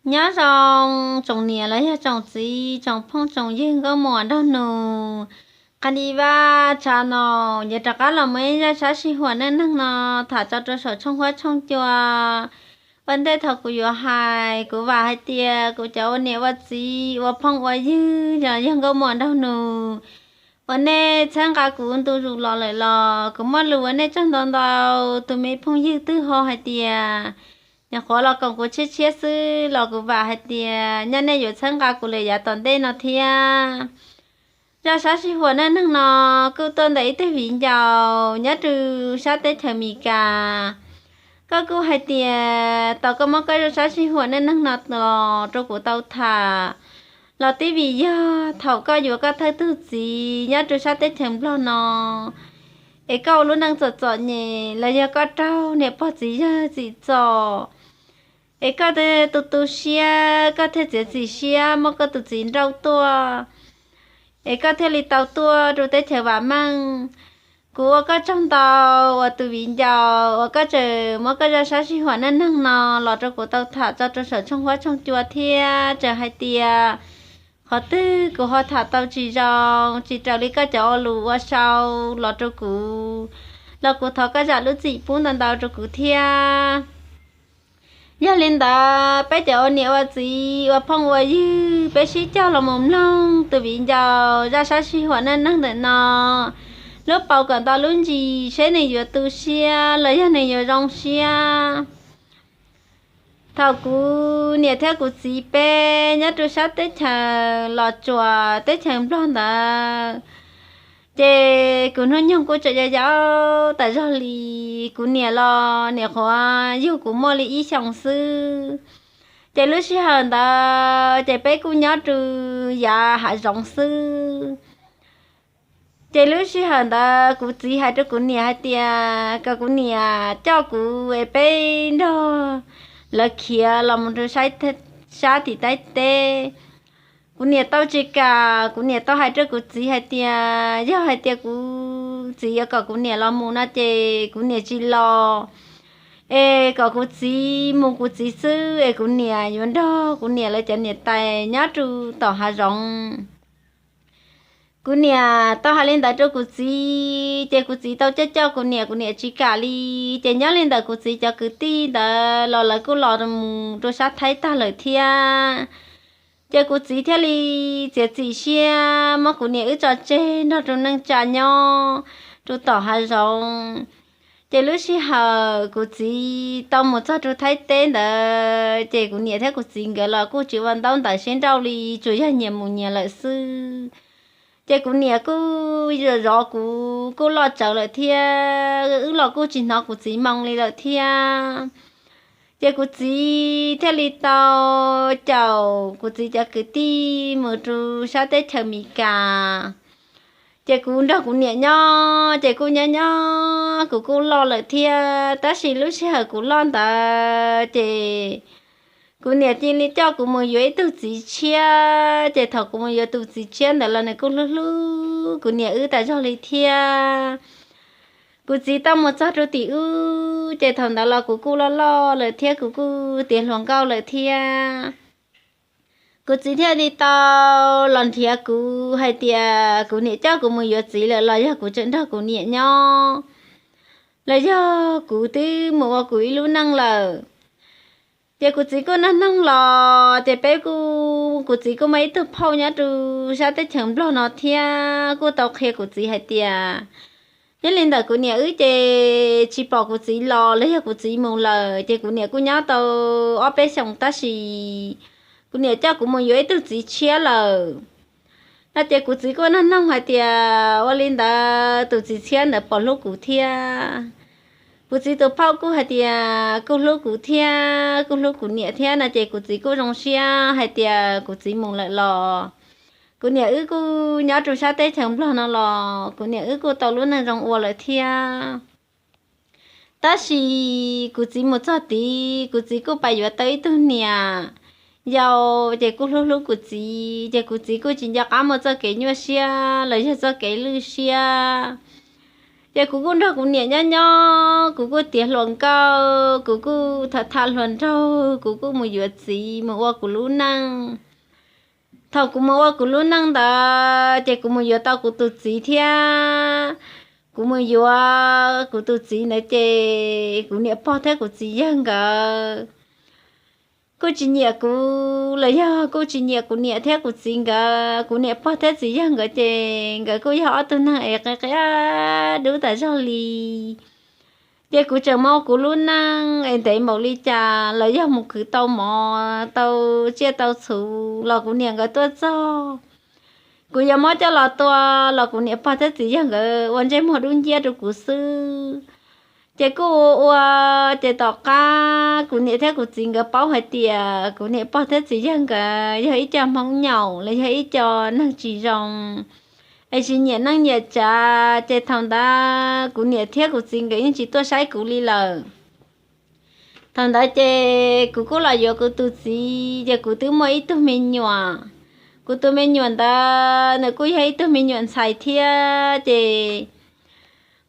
Nyob zoo tsoom niam los yog tsoom txiv, tsoom phooj tsoom ywg nkauj muam nraug nus, qha di vaj tsa no, yuav rov qab los muaj ib zaj sab sij huam neej neeg no tham tso rau saum tshooj huab tshooj cua. Ua ntej thaum kuv yuav hais, kuv vam hais tias kuv cov ua niam ua txiv, ua phooj ua ywg los yog nkauj muam nraug nus, uas nej txhawb nqa kuv ntu zus los lawm los kuv muaj lus ua nej tsaug ntau ntau. Tus me phooj ywg twg ho hais tias nyuam qhuav los koom kuv tshiab tshiab xwb los kuv vam hais tias nyaj nej yuav txhawb nqa kuv lawm yav tom ntej no thiab. Zaj sab sij huam neej neeg no kuj tuaj ntawm ib tug viv ncaus nyob rau sab teb chaws Amelikas. Koj kuj hais tias tau koj muab koj zaj sab sij huam neej neeg no los rau kuv tau tham, los twb vim yog thaum koj yuav koj thawj tug txiv nyob rau sab teb chaws Nplog no, es koj ua lub neej txom txom nyem los yog koj raug niam pog txiv yawg tsim txom, es koj tu tu siab, koj thiaj txiav txim siab muab koj tus txiv nrauj tuaj, es koj thiaj li tau tuaj rau teb chaws vam meej. Kuv ua koj tsaug ntau uas tus viv ncaus uas koj tseem muab koj zaj sab sij huam neej neeg no los rau kuv tau tham tso rau saum tshooj huab tshooj cua thiab tseem hais tias qhov twg kuv ho tham tau tsis zoo, tsis raws li koj cov ua lus ua sau los rau kuv, los kuv thov koj zam lub txim pub ntau ntau rau kuv thiab. Yog li ntawd peb cov ua niam ua txiv ua phooj ua ywg peb sib cog los mus mloog tus viv ncaus zaj sab sij huam neej neeg ntawm no lub paus kom ntau lub ntsis seb nws yuav tu siab los yog nws yuav zoo siab. Thaum kuv niam thiab kuv txiv peb nyob rau sab teb chaws Los Tsuas teb chaws Nplog ntawd, ces kuv hnub nyoog kuj tseem yau yau tas zog li. Kuv niam los niam qhuav yug kuv muaj li ib xyoos xwb, ces lub sij hawm ntawd ces peb kuj nyob rau yav hav zoov xwb. Ces lub sij hawm ntawd kuv txiv hais rau kuv niam hais tias kom kuv niam coj kuv es peb nrog lawv khiav los mus rau sab tim Thaib teb. Kuv niam tau tsis kam, kuv niam tau hais rau kuv txiv hais tias yog hais tias kuv txiv yuav kom kuv niam los mus no ces kuv niam tsis los, es kom kuv txiv mus kuv txiv xwb es kuv niam yuav nrog kuv niam lawv cov niam tais nyob rau tom hav zoov. Kuv niam tau hais li ntawd rau kuv txiv ces kuv txiv tau coj coj kuv niam, kuv niam tsis kam li. Ces nyob li ntawm kuv txiv cov kwv tij ntawd los lawv kuj los mus rau sab Thaib tag lawm thiab. Ces kuv txiv thiaj li txiav txim siab muab kuv niam wb tso tseg nrog rau neej tsa nyob rau tom hav zoov. Ces lub sij hawm kuv txiv tau mus txog rau Thaib teb ntawd ces kuv niam thiab kuv txiv nkawd los kuj tsis ua ntaub ntawv sib nrauj li, tsuas yog nyias mus nyias lawm xwb. Ces kuv niam kuj zov zov kuv kuj loj tsawv lawm thiab, wb los kuj tsis hnov kuv txiv moo li lawm thiab. Ces kuv txiv thiaj li tau caum kuv txiv cov kwv tij mus rau sab teb chaws Amelikas. Ces kuv nrog kuv niam nyob ces kuj nyob nyob kuv kuj loj lawm thiab. Tab sis lub sij hawm kuv loj ntawd ces kuv niam cia li coj kuv mus yuav ib tug txiv tshiab. Ces thaum kuv mus yuav tus txiv tshiab ntawd los nws kuj hlub hlub kuv niam wb tas zog li thiab. Kuv txiv tau mus txog rau tim ub ces thaum ntawd los kuv kuj loj loj lawm thiab kuv kuj tiav hluas nkauj lawm thiab. Kuv txiv thiaj li tau los nrhiav kuv hais tias kuv niam coj kuv mus yuav txiv lawm los yog kuv tseem nrog kuv niam nyob, los yog kuv twb mus ua kuv ib lub neej lawm. Ces kuv txiv kuj nug noog los ces peb kuj, kuv txiv kuj muaj ib tug phauj nyob rau sab teb chaws Nplog no thiab kuj tau qhia kuv txiv hais tias nyob li ntawm kuv niam wb ces tsis pom kuv txiv los los yog kuv txiv mus lawm ces kuv niam kuj nyob tau ob peb xyoos tab sis kuv niam coj kuv mus yuav ib tug txiv tshiab lawm no. Ces kuv txiv kuj nug noog hais tias ua li ntawd tus txiv tshiab ntawd puas hlub kuv thiab. Kuv txiv tus phauj kuj hais tias kuj hlub kuv thiab kuj hlub kuv niam thiab no ces kuv txiv kuj zoo siab hais tias kuv txiv mus lawm los kuv niam wb kuj nyob rau sab teb chaws Nplog no los kuv niam wb kuj tau lub neej zoo ua lawm thiab. Tab sis kuv txiv mus txog tid kuv txiv kuj pais yuav tau ib tug niam yau, ces kuj hlub hlub kuv txiv ces kuv txiv kuj tsis nco qab muaj txoj kev nyuaj siab los yog txoj kev lwj siab. Ces kuv kuj nrog kuv niam nyob nyob, kuv kuj tiav hluas nkauj, kuv kuj tham tham hluas nraug, kuv kuj mus yuav txiv mus ua kuv lub neej. Thaum kuv mus ua kuv lub neej ntawd ces kuv mus yuav tau kuv tus txiv thiab. Kuv mus yuav kuv tus txiv ntawd ces kuv niam pog thiab kuv txiv yawg nkawd kuj tsis nyiam kuv los yog kuj tsis nyiam kuv niam thiab kuv txiv nkawd. Kuv niam pog thiab txiv yawg nkawd ces nkawd kuj yog ob tug neeg es qia qia dub tas zog li. Ces kuv tseem mus ua kuv lub neej es ntev npaum li cas los yog mus khwv tau mov tau tsiaj tau txhuv los kuv niam nkawd tuaj txog. Kuv yuav muab coj los tua los kuv niam pog thiab txiv yawg nkawd ua ntsej muag dub nciab rau kuv xwb. Ces kuj ua ua, ces tom qab kuv niam thiab kuv txiv nkawd paub hais tias kuv niam pog thiab txiv yawg nkawd yog ib co hmoob nyaum los yog ib co neeg tsis zoo, es tsis nyiam neej nyiam tsav, ces thaum ntawd kuv niam thiab kuv txiv nkawd yeej tsis tuaj saib kuv li lawm. Thaum ntawd ces kuv kuj los yuav kuv tus txiv, ces kuv twb muaj ib tug me nyuam. Kuv tus me nyuam ntawd nws kuj yog ib tug me nyuam ntxhais thiab, ces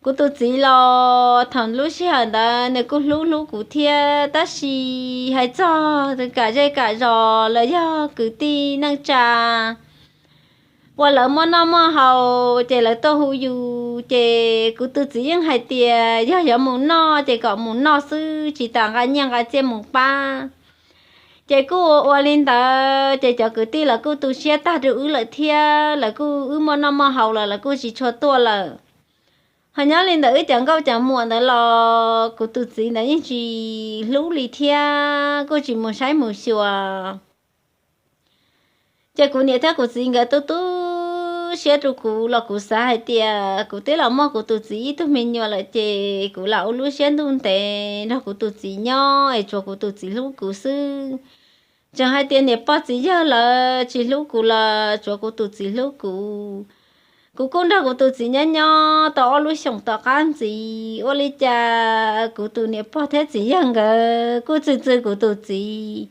kuv tus txiv los thaum lub sij hawm ntawd nws kuj hlub hlub kuv thiab, tab sis hais txog kam zej kam zos los yog kwv tij neej tsa uas lawv muaj noj muaj haus ces lawv tuaj hu yus, ces kuv tus txiv yeej hais tias yog yuav mus noj ces kom mus noj xwb, tsis tas nqa nyiaj nqa txiaj mus pab. Ces kuj ua ua li ntawd ces cov kwv tij los kuj tu siab tag rau wb lawm thiab, lawv kuj wb muaj noj muaj haus los lawv kuj tsis tshua tuaj lawm. Ho nyob li ntawm wb cov nkauj cov muam ntawd los kuv tus txiv ntawd yeej tsis hlub li thiab, kuj tsis mus saib mus xyuas. Ces kuv niam thiab kuv txiv nkawd tu tu siab rau kuv los kuv xav hais tias kuv twb los muaj kuv tus txiv ib tug me nyuam lawm ces kuv lam ua lub siab ntuj ntev nrog kuv tus txiv nyob es tsuav kuv tus txiv hlub kuv xwb. Tseem hais tias niam pog txiv yawg lawv tsis hlub kuv los tsuav kuv tus txiv hlub kuv. Kuv kuj nrog kuv tus txiv nyob nyob tau ob lub xyoos tom qab ntxiv, ua li cas kuv tus niam pog thiab txiv yawg nkawd kuj txw txw kuv tus txiv.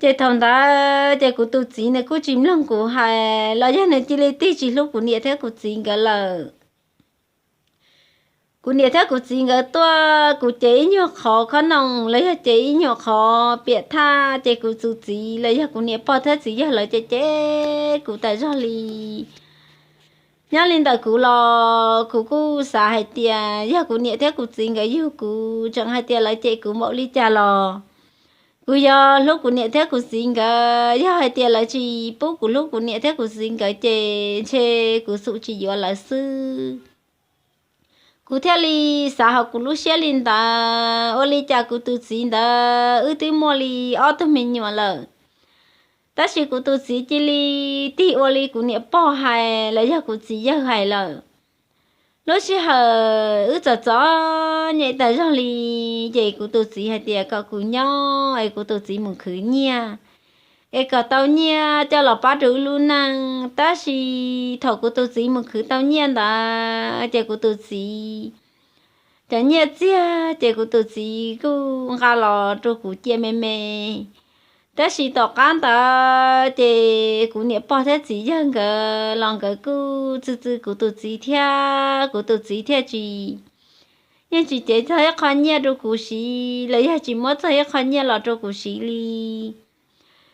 Ces thaum ntawd ces kuv tus txiv nws kuj tsis mloog kuv hais los yog nws cia li tig tsis hlub kuv niam thiab kuv txiv nkawd lawm. Kuv niam thiab kuv txiv nkawd tuaj, kuv cev ib nyuag qhov khob noom los yog cev ib nyuag qhov piam thaj, ces kuv tus txiv los yog kuv niam pog thiab txiv yawg lawv ces cem kuv tas zog li. Nyob li ntawm kuv los kuv kuj xav hais tias yog kuv niam thiab kuv txiv nkawd yug kuv, tseem hais tias lawv cem kuv npaum li cas los kuv yuav hlub kuv niam thiab kuv txiv nkawd. Yog hais tias lawv tsis pub kuv hlub kuv niam thiab kuv txiv nkawd ces ntshe kuv xum tsis yuav lawv xwb. Kuv thiaj li xav hauv kuv lub siab li ntawd, ua li cas kuv tus txiv ntawd wb twb muaj li ob tug me nyuam lawm, tab sis kuv tus txiv cia li tig ua li kuv niam pog hais los yog kuv txiv yawg hais lawm. Lub sij hawm wb txom txom nyem tas zog li, ces kuv tus txiv hais tias kom kuv nyob es kuv tus txiv mus khwv nyiaj, es kom tau nyiaj coj los pab rau wb lub neej. Tab sis thaum kuv tus txiv mus khwv tau nyiaj ntawd ces kuv tus txiv, cov nyiaj txiag ces kuv tus txiv kuj nqa los rau kuv cia me me. Tab sis tom qab ntawd ces kuv niam pog thiab txiv yawg nkawd los nkawd kuj txw txw kuv tus txiv thiab, kuv tus txiv thiaj tsis, yeej tsis cev txog ib qho nyiaj rau kuv siv los yog tsis muab txog ib qho nyiaj los rau kuv siv li.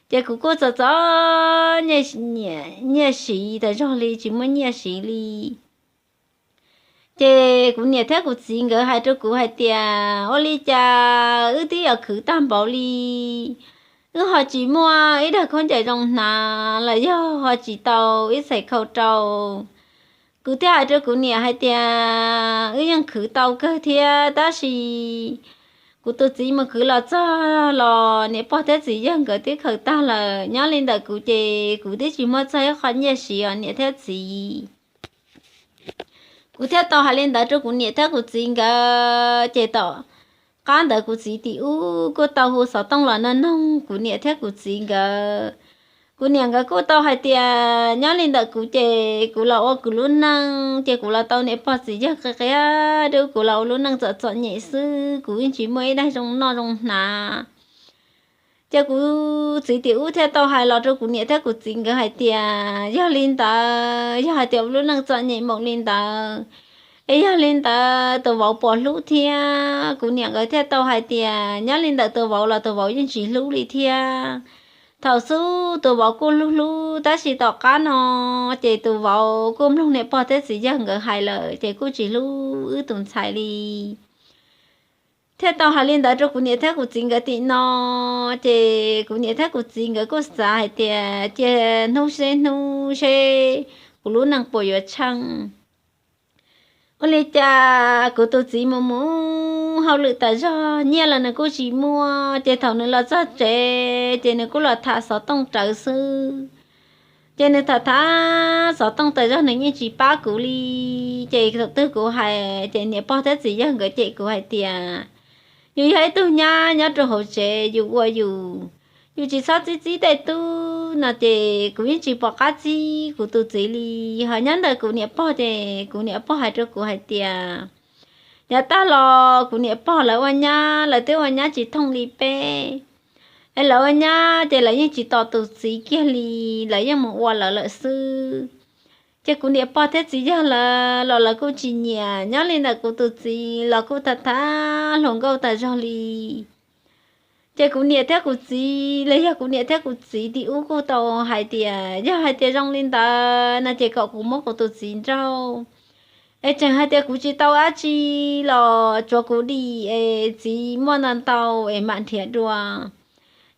Ces kuv kuj txom txom nyem nyiaj siv tas zog li, tsis muaj nyiaj siv li. Ces kuv niam thiab kuv txiv nkawd hais rau kuv hais tias ua li cas wb twb yuav khwv tag npaum li, wb ho tsis muaj ib daig khaub ncaws zoo hnav los yog ho tsis tau ib txhais khau rau. Kuv thiaj hais rau kuv niam hais tias wb yeej khwv tau kawg thiab, tab sis kuv tus txiv mus khwv los txog los niam pog thiab txiv yawg nkawd twb khaws tag lawm. Nyob li ntawm kuv ces kuv twb tsis muaj txog ib qho nyiaj siv os niam thiab txiv. Kuv thiaj tau hais li ntawd rau kuv niam thiab kuv txiv nkawd, ces tom qab ntawd kuv txiv tim ub kuj tau hu xov tooj los nug noog kuv niam thiab kuv txiv nkawd. Kuv niam nkawd kuj tau hais tias nyob li ntawm kuv ces kuv los ua kuv lub neej, ces kuv los tau niam pog txiv yawg qia qia dub, kuv los ua lub neej txom txom nyem xwb, kuv yeej tsis muaj ib daig zoo noj zoo hnav. Ces kuv txiv tim ub thiaj tau hais los rau kuv niam thiab kuv txiv nkawd hais tias yog li ntawd, yog hais tias ua lub neej txom nyem npaum li ntawd, Es yog li ntawd tus vauv puas hlub thiab? Kuv niam nkawd thiaj tau hais tias nyob li ntawm tus vauv los tus vauv yeej tsis hlub li thiab. Thaum xub tus vauv kuj hlub hlub tab sis tom qab no ces tus vauv kuj mloog niam pog thiab txiv yawg nkawd hais lawm ces kuj tsis hlub wb tus ntxhais li. Thiaj tau hais li ntawd rau kuv niam thiab kuv txiv nkawd tim no. Ces kuv niam thiab kuv txiv nkawd kuj xav hais tias cia hnub seb hnub seb kuv lub neej puas yuav tsheej. Ua li cas kuv tus txiv mus mus hauj lwm tas zog, nyiaj los nws kuj tsis muaj, ces thaum nws los txog tsev ces nws kuj los tham xov tooj rawv xwb. Ces nws tham tham xov tooj tas zog nws yeej tsis pab kuv li. Ces thaum twg kuv hais ces niam pog thiab txiv yawg nkawd cem kuv hais tias yus yog ib tug nyab nyob rau hauv tsev, yus ua yus, yus tsis txhob txib txib tej tub no. Ces kuv yeej tsis pom qab txib kuv tus txiv li. Ho nyob ntawm kuv niam pog ces kuv niam pog hais rau kuv hais tias yav tag los kuv niam pog lawv ua nyab lawv twb ua nyab tsis thooj li peb. Es lawv ua nyab ces lawv yeej tsis tos tus txiv kiag li, lawv yeej mus ua lawv lawm xwb. Ces kuv niam pog thiab txiv yawg lawv los lawv kuj tsis nyiam, nyob li ntawm kuv tus txiv los kuj tham tham hluas nkauj tas zog li. Ces kuv niam thiab kuv txiv los yog kuv niam thiab kuv txiv tim ub kuj tau hais tias yog hais tias zoo li ntawd no ces kom kuv muab kuv tus txiv nrauj. Es tseem hais tias kuv tsis tau dab tsi los tsuav kuv dim es txiv muaj ntau ntau es mam nrhiav dua.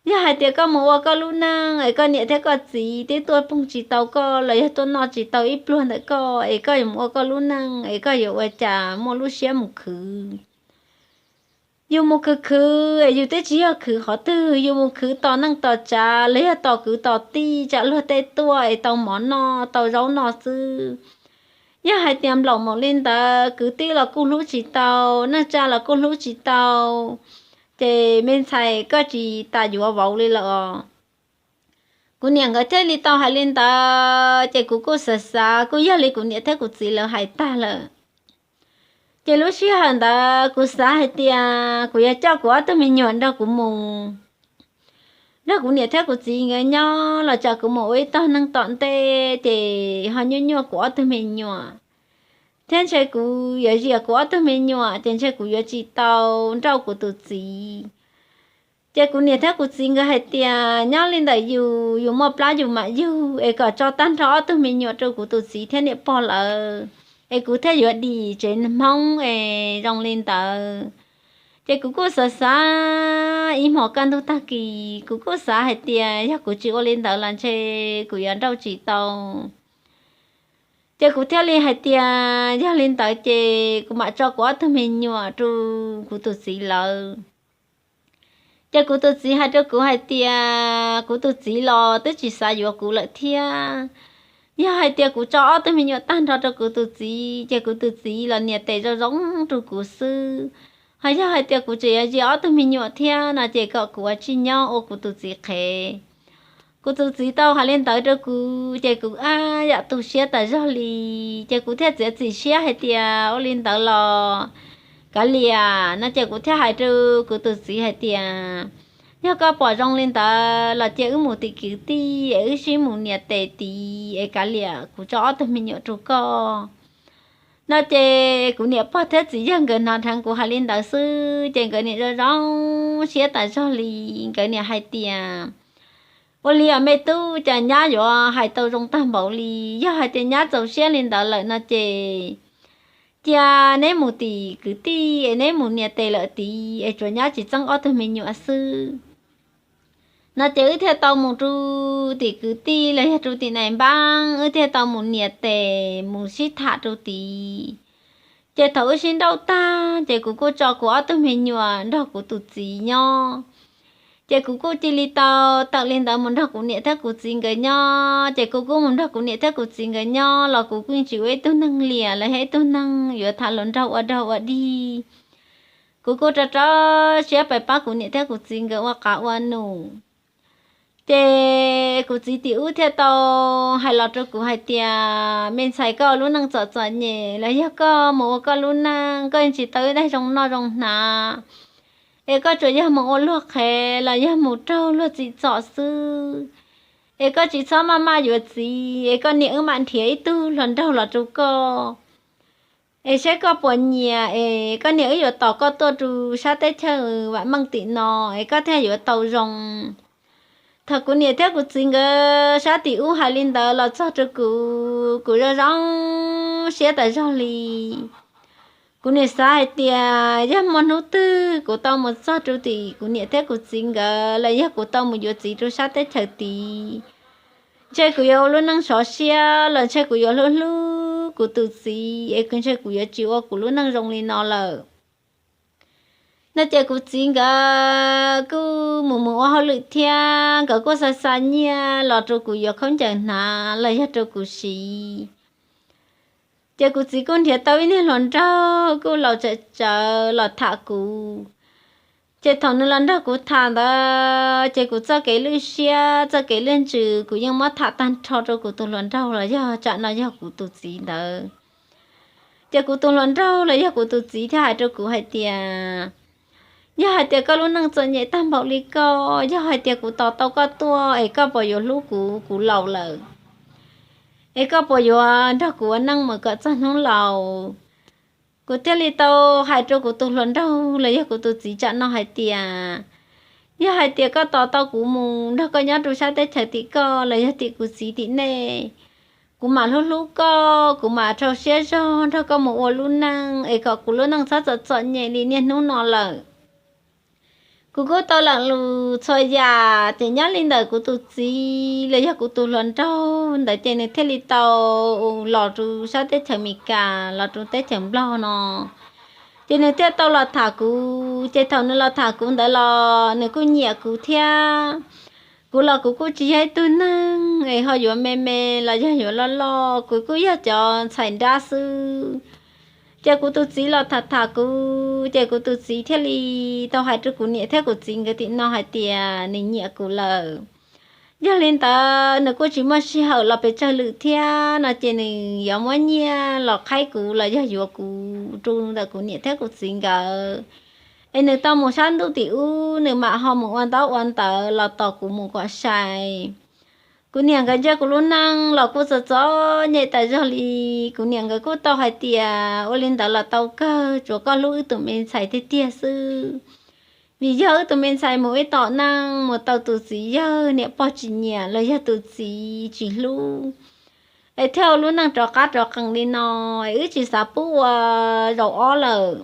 Yog hais tias koj mus ua koj lub neej es koj niam thiab koj txiv twb tuaj phooj tsis tau koj los yog tuaj noj tsis tau ib pluag ntawm koj es koj yuav mus ua koj lub neej es koj yuav ua cas muaj lub siab mus khwv. Yus mus khwv khwv es yus twb tsis yog khwv qhov twg, yus mus khwv tos neej tos tsav los yog tos kwv tos tij tsam luag tej tuaj es tau mov noj tau zaub noj xwb. Yog hais tias nplaum mus li ntawd kwv tij los kuj hlub tsis tau, neej tsa los kuj hlub tsis tau, ces me ntxhais koj tsis tas yuav vauv li lawm os. Kuv niam nkawd thiaj li tau hais li ntawd ces kuv kuj xav xav kuj yog li kuv niam thiab kuv txiv lawv hais tag lawm. Ces lub sij hawm ntawd kuv xav hais tias kuv yuav coj kuv ob tug me nyuam nrog kuv mus, nrog kuv niam thiab kuv txiv nkawd nyob los tsam kuv mus ua ib tog neeg tom ntej ces ho nyuaj nyuaj kuv ob tug me nyuam, thiab ntshe kuv yuav ziam kuv ob tug me nyuam ces ntshe kuv yuav tsis tau nrauj kuv tus txiv. Ces kuv niam thiab kuv txiv nkawd hais tias nyob li ntawm yus, yus muaj plab yus mam yug, es kom tso tag nrho ob tug me nyuam rau kuv tus txiv thiab niam pog lawv, es kuv thiaj yuav dim tsev Hmoob es zoo li ntawd. Ces kuv kuj xav xav ib hmos kaj ntug tag kis, kuv kuj xav hais tias yog kuv tsis ua li ntawd los ntshe kuv yuav nrauj tsis tau. Ces kuv thiaj li hais tias yog li ntawd ces kuv mam tso kuv ob tug me nyuam rau kuv tus txiv lawv. Ces kuv tus txiv hais rau kuv hais tias kuv tus txiv los twb tsis xav yuav kuv lawm thiab. Yog hais tias kuv tso ob tug me nyuam tag nrho rau kuv tus txiv ces kuv tus txiv los nias tes zoo zoo rau kuv xwb. Ho yog hais tias kuv tseem yuav ziam ob tug me nyuam thiab no ces kom kuv ua tsis nyob ua kuv tus txiv qhev. Kuv tus txiv tau hais li ntawd rau kuv ces kuv ab yam tu siab tas zog li. Ces kuv thiaj txiav txim siab hais tias ua li ntawd los kav liam no ces kuv thiaj hais rau kuv tus txiv hais tias yog koj pom zoo li ntawd los cia wb mus tim kwv tij es wb sib mus nias tes tid es kav liam kuv tso ob tug me nyuam rau koj no. Ces kuv niam pog thiab txiv yawg nkawd hnov dheev kuv hais li ntawd xwb ces nkawd niam zoo zoo siab tas zog li. Nkawd niam hais tias ua li os me tub, cas nyab yuav hais tau zoo tag npaum li. Yog hais tias nyab txaus siab li ntawd lawm no ces cia neb mus tim kwv tij es neb mus nias tes lawm tid es tsuas nyab tsis txeeb ob tug me nyuam xwb no ces wb thiaj tau mus rau tim kwv tij los yog rau tim nais npab, wb thiaj tau mus nias tes mus sib tham rau tid. Ces thaum wb sib nrauj tag ces kuv kuj tso kuv ob tug me nyuam nrog kuv tus txiv nyob. Ces kuv kuj cia li tau tawm li ntawd mus nrog kuv niam thiab kuv txiv nkawd nyob. Ces kuv kuj mus nrog kuv niam thiab kuv txiv nkawd nyob los kuv kuj tsis ua ib tug neeg liam los yog ib tug neeg yuav tham hluas nraug ua dog ua dig. Kuv kuj rau rau siab pab kuv niam thiab kuv txiv nkawd ua qav ua num. Ces kuv txiv tim ub thiaj tau hais los rau kuv hais tias me ntxhais, koj ua lub neej txom txom nyem los yog koj mus ua koj lub neej, koj tsis tau ib daig zoo noj zoo hnav, es koj tsuas yog mus ua luag qhev los yog mus raug luag txim txom xwb, es koj tsis txhob maj maj yuav txiv, es koj niam wb mam nrhiav ib tug hluas nraug los rau koj. es saib koj puas nyiam es koj niam wb yuav tos koj tuaj rau sab teb chaws vam meej tim no es koj thiaj yuav tau zoo. Thaum kuv niam thiab kuv txiv nkawd sab tim ub hais li ntawd los txog rau kuv, kuv zoo zoo siab tas zog li. Kuv niam xav hais tias yog muaj hnub twg kuv tau mus txog rau tim kuv niam thiab kuv txiv nkawd los yog kuv tau mus yuav txiv rau sab teb chaws tid, ntshe kuv yuav ua lub neej sov siab los ntshe kuv yuav hlub hlub kuv tus txiv es kuv ntshe kuv yuav tsis ua kuv lub neej zoo li no lawm. No ces kuv txiv nkawd kuj mus mus ua hauj lwm thiab nkawd kuj xa xa nyiaj los rau kuv yuav khaub ncaws hnav los yog rau kuv siv. Ces kuv txiv kuj nrhiav tau ib niag hluas nraug kuj laus tsawv tsawv los tham kuv. Ces thaum nws los nrog kuv tham ntawd ces kuv txoj kev lwj siab txoj kev lwj ntsws kuv yeej muab tham tag nrho rau kuv tus hluas nraug los yog tsam no yog kuv tus txiv ntawd. Ces kuv tus hluas nraug los yog kuv tus txiv thiaj hais rau kuv hais tias, yog hais tias koj lub neej txom nyem tag npaum li koj, yog hais tias kuv tos tau koj tuaj es koj puas yuav hlub kuv, kuv laus lawm, es koj puas yuav nrog kuv ua neej mus kom txog hnub laus? Kuv thiaj li tau hais rau kuv tus hluas nraug los yog kuv tus txiv tsam no hais tias, yog hais tias koj tos tau kuv mus nrog koj nyob rau sab teb chaws tim koj los yog tim kuv txiv tim nej, kuv mam hlub hlub koj, kuv mam rau siab zog nrog koj mus ua lub neej es kom kuv lub neej txhob txom txom nyem li niaj hnub no lawm. Kuv kuj tau lees lus txhua yam, ces nyob li ntawm kuv tus txiv los yog kuv tus hluas nraug ntawd ces nws thiaj li tau los rau sab teb chaws Amelikas los rau teb chaws Nplog no. Ces nws thiaj tau los tham kuv, ces thaum nws los tham kuv ntawd los nws kuj nyiam kuv thiab. Kuv los kuv kuj tsis yog ib tug neeg es ho yuav me me los yog yuav loj loj, kuv kuj yog cov ntxhais nrab xwb. Ces kuv tus txiv los tham tham kuv, ces kuv tus txiv thiaj li tau hais rau kuv niam thiab kuv txiv nkawd tim no hais tias nws nyiam kuv lawm. Yog li ntawd nws kuj tsis muaj sij hawm los pes tsawg lwm thiab no ces nws yuav muab nyiaj los qhaib kuv los yog yuav kuv rau ntawm kuv niam thiab kuv txiv nkawd, es nws tau mus sab ntuj tim ub nws mam ho mus ua ntaub ua ntawv los tos kuv mus kom sai. Kuv niam nkawd ntsia kuv lub neej los kuj txom txom nyem tas zog li. Kuv niam nkawd kuj tau hais tias ua li ntawd los tau kawg, tsuav koj hlub wb tus me ntxhais tiag tiag xwb. Vim yog wb tus me ntxhais mus ib tom neej mus tau tus txiv yawg niam pog tsis nyiam los yog tus txiv tsis hlub, es thiaj ua lub neej rov qab rov qees li no, es wb tsis xav pub ua zaum ob lawm.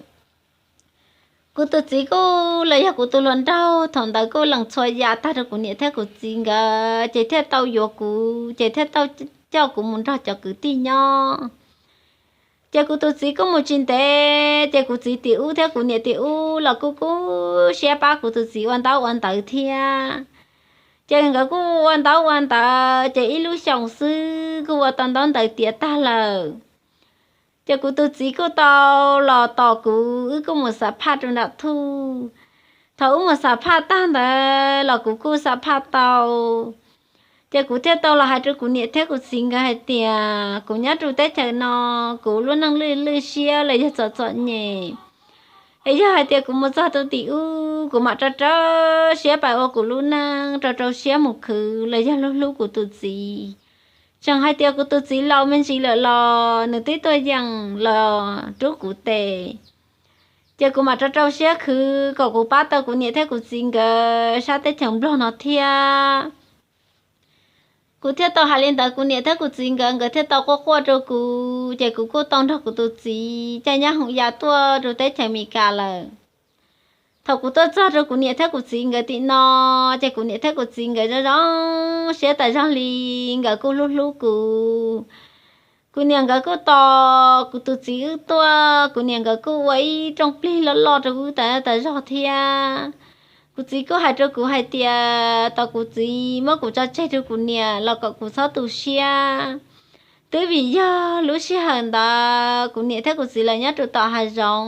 Kuv tus txiv kuj los yog kuv tus hluas nraug thaum ntawd kuj lees txhua yam tag rau kuv niam thiab kuv txiv nkawd, ces thiaj tau yuav kuv, ces thiaj tau coj kuv mus nrog cov kwv tij nyob. Ces kuv tus txiv kuj mus tsis ntev, ces kuv txiv tim ub thiab kuv niam tim ub los kuj kub siab pab kuv tus txiv ua ntaub ua ntawv thiab. Ces nkawd kuj ua ntaub ua ntawv, ces ib lub xyoos xwb kuj ua tau ntaub ntawv tiav tag lawm. Ces kuv tus txiv kuj tau los tos kuv, wb kuj mus xam phaj rau nram thuj. Thaum wb mus xam phaj tag ntawd los kuv kuj xam phaj tau. Ces kuv thiaj tau los hais rau kuv niam thiab kuv txiv nkawd hais tias kuv nyob rau teb chaws no, kuv lub neej lwj lwj siab los yog txom txom nyem, es yog hais tias kuv mus txog rau tim ub, kuv mam rau rau siab pais ua kuv lub neej, rau rau siab mus khwv los yog hlub hlub kuv tus txiv. Tseem hais tias kuv tus txiv laus me ntsis lawm los nws twb tuaj yeem los rub kuv tes, ces kuv mam rau rau siab khwv kom kuv pab tau kuv niam thiab kuv txiv nkawd sab teb chaws Nplog no thiab. Kuv thiaj tau hais li ntawd, kuv niam thiab kuv txiv nkawd, nkawd thiaj tau quaj quaj rau kuv, ces kuv kuj tau nrog kuv tus txiv caij nyab hoom ya tuaj rau teb chaws Amelikas lawm. Thaum kuv tuaj txog rau kuv niam thiab kuv txiv nkawd tim no, ces kuv niam thiab kuv txiv nkawd zoo zoo siab tas zog li, nkawd kuj hlub hlub kuv. Kuv niam nkawd kuj tos kuv tus txiv wb tuaj, kuv niam nkawd kuj ua ib rooj plig loj loj rau wb tas tas zog thiab. Kuv txiv kuj hais rau kuv hais tias tos kuv txiv muab kuv tso tseg rau kuv niam los kom kuv txhob tu siab. Twb vim yog lub sij hawm ntawd kuv niam thiab kuv txiv lawv nyob rau tom hav zoov,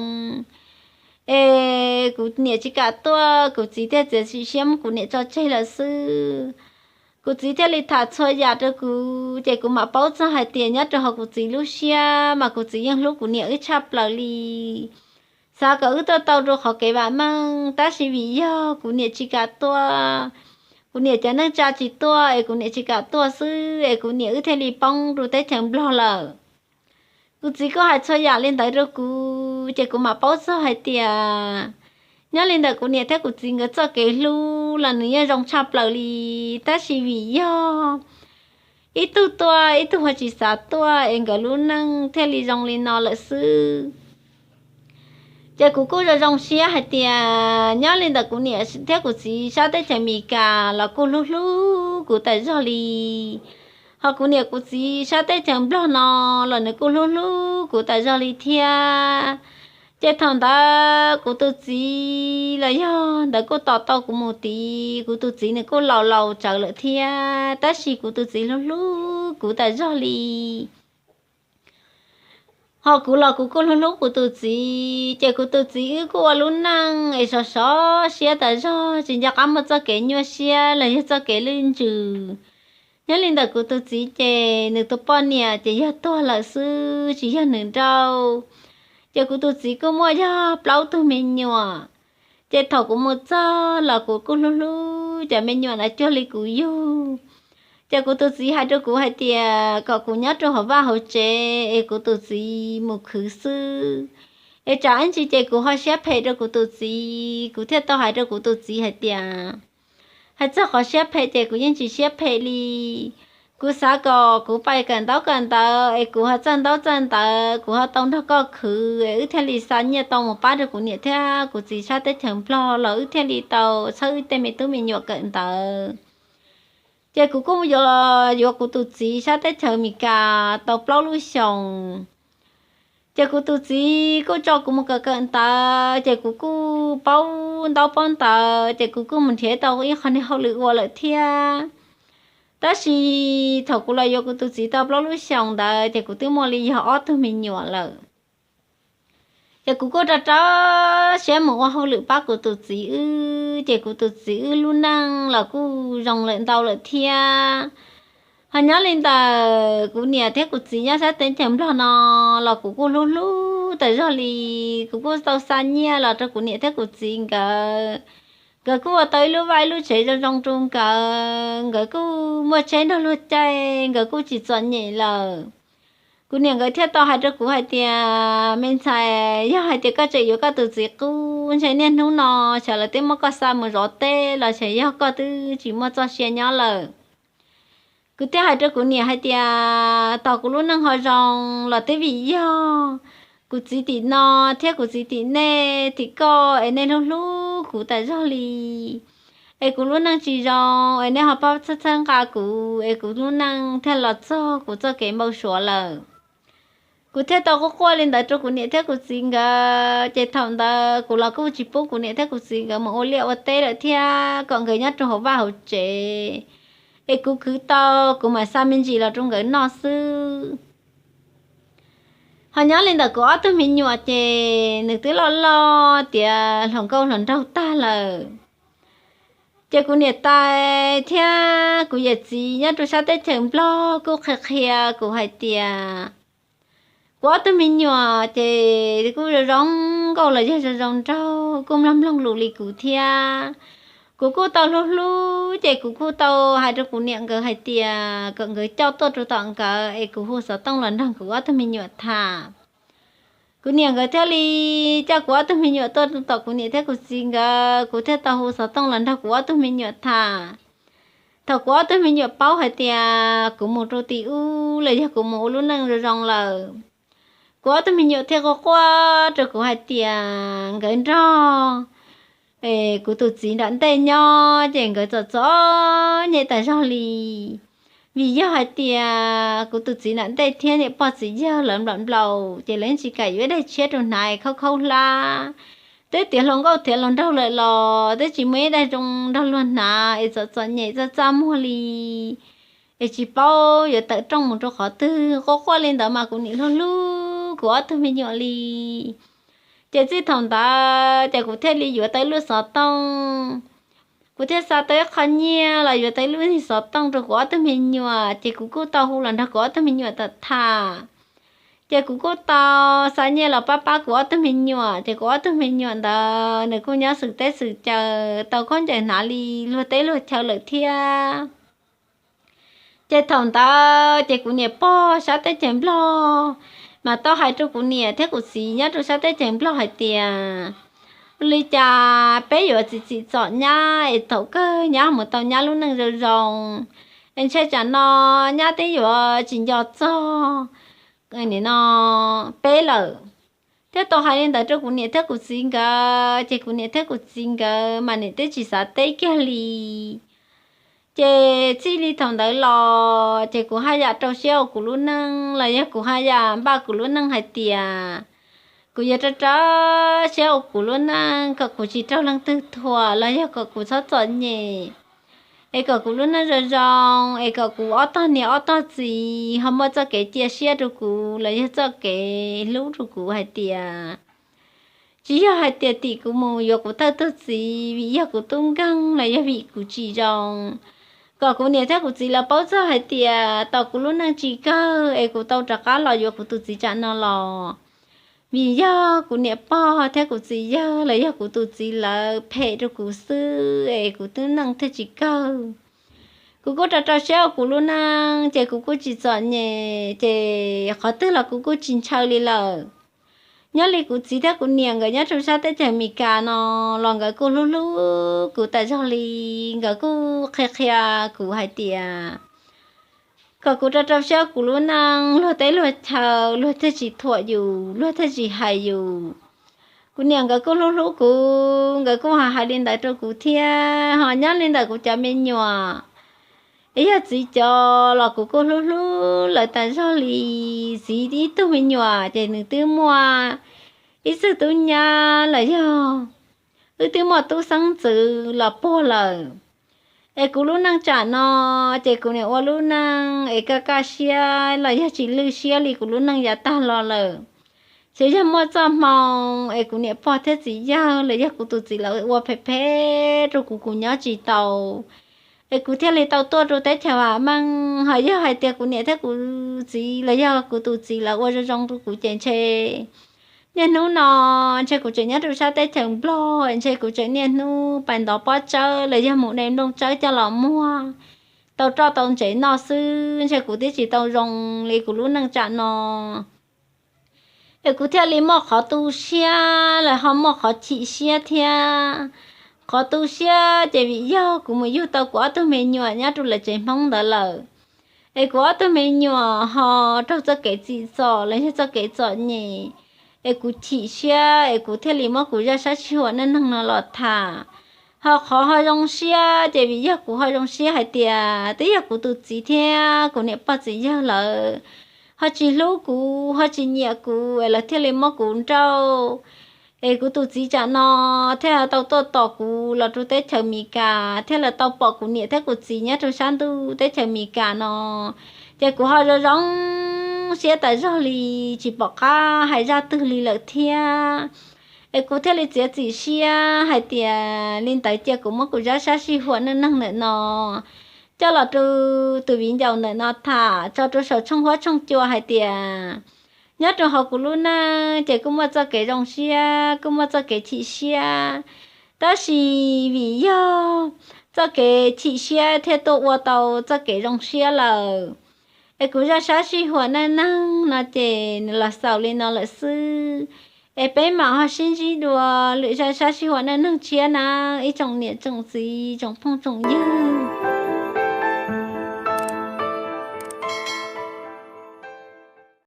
es kuv niam tsis kam tuaj, kuv txiv thiaj txiav txim siab muab kuv niam tso tseg lawm xwb. Kuv txiv thiaj li tham txhua yam rau kuv, ces kuv mam paub txog hais tias nyob rau hauv kuv txiv lub siab mas kuv txiv yeej hlub kuv niam wb tshaj plaws li. Xav kom wb tuaj tau rau qhov kev vam meej, tab sis vim yog kuv niam tsis kam tuaj, kuv niam cov neej tsa tsis tuaj es kuv niam tsis kam tuaj xwb es kuv niam wb thiaj li poob rau teb chaws Nplog lawm. Kuv txiv kuj hais txhua yam li ntawd rau kuv ces kuv mam paub txog hais tias nyob li ntawm kuv niam thiab kuv txiv nkawd txoj kev hlub los nws yeej zoo tshaj plaws li, tab sis vim yog ib tug tuaj ib tug ho tsis xav tuaj es nkawd lub neej thiaj li zoo li no lawm xwb. Ces kuv kuj zoo zoo siab hais tias nyob li ntawm kuv niam thiab kuv txiv sab teb chaws Amelikas los kuj hlub hlub kuv tas zog li, ho kuv niam kuv txiv sab teb chaws Nplog no los nws kuj hlub hlub kuv tas zog li thiab. Ces thaum ntawd kuv tus txiv los yog ntawd kuj tos tau kuv mus tid, kuv tus txiv nws kuj laus laus tsawv lawm thiab, tab sis kuv tus txiv hlub hlub kuv tas zog li. Ho kuv los kuv kuj hlub hlub kuv tus txiv, ces kuv tus txiv wb kuj ua lub neej es sov sov siab tas zog, tsis nco qab muaj txoj kev nyuaj siab los yog txoj kev lwj ntsws. Nyob li ntawm kuv tus txiv ces nws tus poj niam ces yog tuag lawm xwb tsis yog nws nrauj. Ces kuv tus txiv kuj muaj yog plaub tug me nyuam. Ces thaum kuv mus txog los kuv kuj hlub hlub cov me nyuam na cuag li kuv yug. Ces kuv tus txiv hais rau kuv hais tias kom kuv nyob rau hauv vaj hauv tsev es kuv tus txiv mus khwv xwb, es tsam ib ntsis ces kuv ho siab phem rau kuv tus txiv. Kuv thiaj tau hais rau kuv tus txiv hais tias hais txog qhov siab phem ces kuv yeej tsis siab phem li. Kuv xav kom kuv pais kawm ntaub kawm ntawv es kuv ho txawj ntaub txawj ntawv, kuv ho tau nrog koj khwv es wb thiaj li xa nyiaj tau mus pab rau kuv niam thiab kuv txiv sab teb chaws Nplog los wb thiaj li tau txhawb wb tej me tub me nyuam kawm ntawv. Ces kuv kuj yuav, yuav kuv tus txiv sab teb chaws Amelikas tau plaub lub xyoos. Ces kuv tus txiv kuj tso kuv mus kawm kawm ntawv, ces kuv kuj paub ntaub paub ntawv, ces kuv kuj mus nrhiav tau ib qho niag hauj lwm ua lawm thiab. Tab sis thaum kuv los yuav kuv tus txiv tau plaub lub xyoos ntawd ces kuv twb muaj li yog ob tug me nyuam lawm. Ces kuv kuj rau rau siab mus ua hauj lwm pab kuv tus txiv wb, ces kuv tus txiv wb lub neej los kuj zoo lawm ntau lawm thiab. Ho nyob li ntawm kuv niam thiab kuv txiv nyob sab teb chaws Nplog no los kuv kuj hlub hlub tas zog li. Kuv kuj tau xa nyiaj los rau kuv niam thiab kuv txiv nkawd. Nkawd kuj ua tau ib lub vaj ib lub tsev zoo zoo rau nkawd, nkawd kuj muaj tsheb nrog luag caij, nkawd kuj tsis txom nyem lawm. Kuv niam nkawd thiaj tau hais rau kuv hais tias, me ntxhais, yog hais tias koj tseem yuav koj tus txiv qub ntshe niaj hnub no xyov lawv twb muab koj xa mus zov teb los xyov yog koj twb tsis muaj txoj sia nyob lawm. Kuv thiaj hais rau kuv niam hais tias tos kuv lub neej ho zoo los twb vim yog kuv txiv tim no thiab kuv txiv tim nej, tim koj es nej hlub hlub kuv tas zog li, es kuv lub neej tsis zoo es nej ho pab txhawb txhawb nqa kuv es kuv lub neej thiaj los txog kuv txoj kev npau suav lawm. Kuv thiaj tau quaj quaj li ntawd rau kuv niam thiab kuv txiv nkawd, ces thaum ntawd kuv los kuj tsis pub kuv niam thiab kuv txiv nkawd mus ua liaj ua teb lawm thiab, kom nkawd nyob rau hauv vaj hauv tsev, es kuv khwv tau kuv mam xa me ntsis los rau nkawd noj xwb. Ho nyob li ntawm kuv ob tug me nyuam ces nws twb loj loj tiav hluas nkauj hluas nraug tag lawm. Ces kuv niam tais thiab kuv yawm txiv nyob rau sab teb chaws Nplog kuj qhia qhia kuv hais tias kuv ob tug me nyuam ces kuj zoo zoo nkauj los yog zoo zoo nraug, kuj mloog mloog lus li kuv thiab. Kuv kuj tau hlub hlub ces kuv kuj tau hais rau kuv niam nkawd hais tias kom nkawd coj tuaj rau tom nkawd es kuv hu xov tooj los nrog kuv ob tug me nyuam tham. Kuv niam nkawd thiaj li coj kuv ob tug me nyuam tuaj rau tom kuv niam thiab kuv txiv nkawd, kuv thiaj tau hu xov tooj los nrog kuv ob tug me nyuam tham. Thaum kuv ob tug me nyuam paub hais tias kuv mus rau tim ub los yog kuv mus ua lub neej zoo zoo lawm, kuv ob tug me nyuam thiaj quaj quaj rau kuv hais tias nkawd nrog kuv tus txiv nram ntej nyob ces nkawd txom txom nyem tas zog li. Vim yog hais tias kuv tus txiv nram ntej thiab niam pog txiv yawg lawv nplaum nplaum ces lawv tsis kam yuav ib daig tshiab rau hnav khaub khaub hlab. Twb tiav hluas nkauj tiav hluas nraug lawm los twb tsis muaj ib daig zoo nrog luag hnav es txom txom nyem txaj txaj muag li, es tsis paub yuav tawm rooj mus rau qhov twg. Quaj quaj li ntawd mas kuv niam hlub hlub kuv ob tug me nyuam li. Ces txij thaum ntawd ces kuv thiaj li yuav tau ib lub xov tooj. Kuv thiaj xa tau ib qho nyiaj los yuav tau ib lub xov tooj rau kuv ob tug me nyuam, ces kuv kuj tau hu los nrog kuv ob tug me nyuam tham tham. Ces kuv kuj tau xa nyiaj los pab pab kuv ob tug me nyuam, ces kuv ob tug me nyuam ntawd nws kuj nyob xwm teb xwm chaw tau khaub ncaws hnav li luag teb luag chaw lawm thiab. Ces thaum ntawd ces kuv niam pog sab teb chaws Nplog tau hais rau kuv niam thiab kuv txiv nyob rau sab teb chaws Nplog hais tias, ua li cas peb yuav txiv txim txom nyab es thaum kawg nyab mus tau nyab lub neej zoo zoo, es ntshe tsam no nyab twb yuav tsis nco txog no peb lawm. Thiab tau hais li ntawd rau kuv niam thiab kuv txiv nkawd, ces kuv niam thiab kuv txiv nkawd mas niam twb tsis xav teb kiag li. Ces txij li thaum ntawd los ces kuv haj yam rau siab ua kuv lub neej los yog kuv haj yam npaj kuv lub neej hais tias kuv yuav rau rau siab ua kuv lub neej kom kuv tsis raug leej twg thuam los yog kom kuv txhob txom nyem, es kom kuv lub neej zoo zoo, es kom kuv ob tog niam ob tog txiv ho muaj txoj kev cia siab rau kuv los yog txoj kev hlub rau kuv hais tias tsis yog hais tias tim kuv mus yuav kuv thawj tug txiv vim yog kuv tub nkeeg los yog vim kuv tsis zoo. Kom kuv niam thiab kuv txiv lawv paub txog hais tias tau kuv lub neej tsis kawg es kuv tau rov qab los yuav kuv tus txiv tsam no los vim yog kuv niam pog thiab kuv txiv yawg los yog kuv tus txiv lawv phem rau kuv xwb es kuv twb neej thiaj tsis kawg. Kuv kuj rau rau siab ua kuv lub neej ces kuv kuj tsis txom nyem ces qhov twg los kuv kuj tsis ntshaw li lawm. Nyob li kuv txiv thiab kuv niam nkawd nyob rau sab teb chaws Amelikas no los nkawd kuj hlub hlub kuv tas zog li. Nkawd kuj qhia qhia kuv hais tias kom kuv rau rau siab kuv lub neej, luag teb luag chaw luag thiaj tsis thuam yus, luag thiaj tsis hais yus. Kuv niam nkawd kuj hlub hlub kuv, nkawd kuj hais hais li ntawd rau kuv thiab. Ho nyob li ntawm kuv cov me nyuam es yog txiv cov los kuv kuj hlub hlub lawv tas zog li. Txiv ib tug me nyuam ces nws twb muaj ib txwg tub nyab los yog wb twb muaj tub xeeb ntxwv los puag lawm. Es kuv lub neej tsam no ces kuv niam ua lub neej es kaj kaj siab los yog tsis lwj siab li kuv lub neej yav tag los lawm. Ces yog muaj txoj hmoo es kuv niam pog thiab txiv yawg los yog kuv tus txiv lawv ua phem phem rau kuv, kuv nyob tsis tau, es kuv thiaj li tau tuaj rau teb chaws vam meej. Ho yog hais tias kuv niam thiab kuv txiv los yog kuv tus txiv lawv ua zoo zoo rau kuv ces ntshe niaj hnub no ntshe kuv tseem nyob rau sab teb chaws Nplog, ntshe kuv tseem niaj hnub pais ntov pob tsawb los yog mus de nplooj tsawb coj los muag tau roj tau ntsev noj xwb, ntshe kuv twb tsis tau zoo li kuv lub neej tsam no. Es kuv thiaj li muaj qhov tu siab los ho muaj qhov chim siab thiab. Qhov tu siab ces vim yog kuv mus yug tau kuv ob tug me nyuam nyob rau lawv tsev Hmoob ntawd lawm. Es kuv ob tug me nyuam ho raug txoj kev txim txom los yog txoj kev txom nyem, es kuv chim siab es kuv thiaj li muab kuv zaj sab sij huam neej neeg no los tham. Ho qhov ho zoo siab ces vim yog kuv ho zoo siab hais tias twb yog kuv tus txiv thiab kuv niam pog txiv yawg lawv ho tsis hlub kuv, ho tsis nyiam kuv es lawv thiaj li muab kuv nrauj. Es kuv tus txiv tsam no thiaj tau tuaj tos kuv los rau teb chaws Amelikas, thiaj li tau pom kuv niam thiab kuv txiv nyob rau sab ntuj teb chaws Amelikas no. Ces kuv ho zoo zoo siab tas zog li, tsis pom qab hais zaj twg li lawm thiab. Es kuv thiaj li txiav txim siab hais tias li ntawd cia kuv muab kuv zaj sab sij huam neej neeg ntawm no coj los rau tus viv ncaus ntawm no tham tso rau saum tshooj huab tshooj cua hais tias nyob rau hauv kuv lub neej ces kuj muaj txoj kev zoo siab, kuj muaj txoj kev chim siab, tab sis vim yog txoj kev chim siab thiaj tuaj ua tau txoj kev zoo siab lawm. Es kuv zaj sab sij huam neej neeg no ces nws los xaus li no lawm xwb. Es peb mam ho sib ntsib dua lwm zaj sab sij huam neej neeg tshiab na, ib tsoom niam tsoom txiv tsoom phooj tsoom ywg.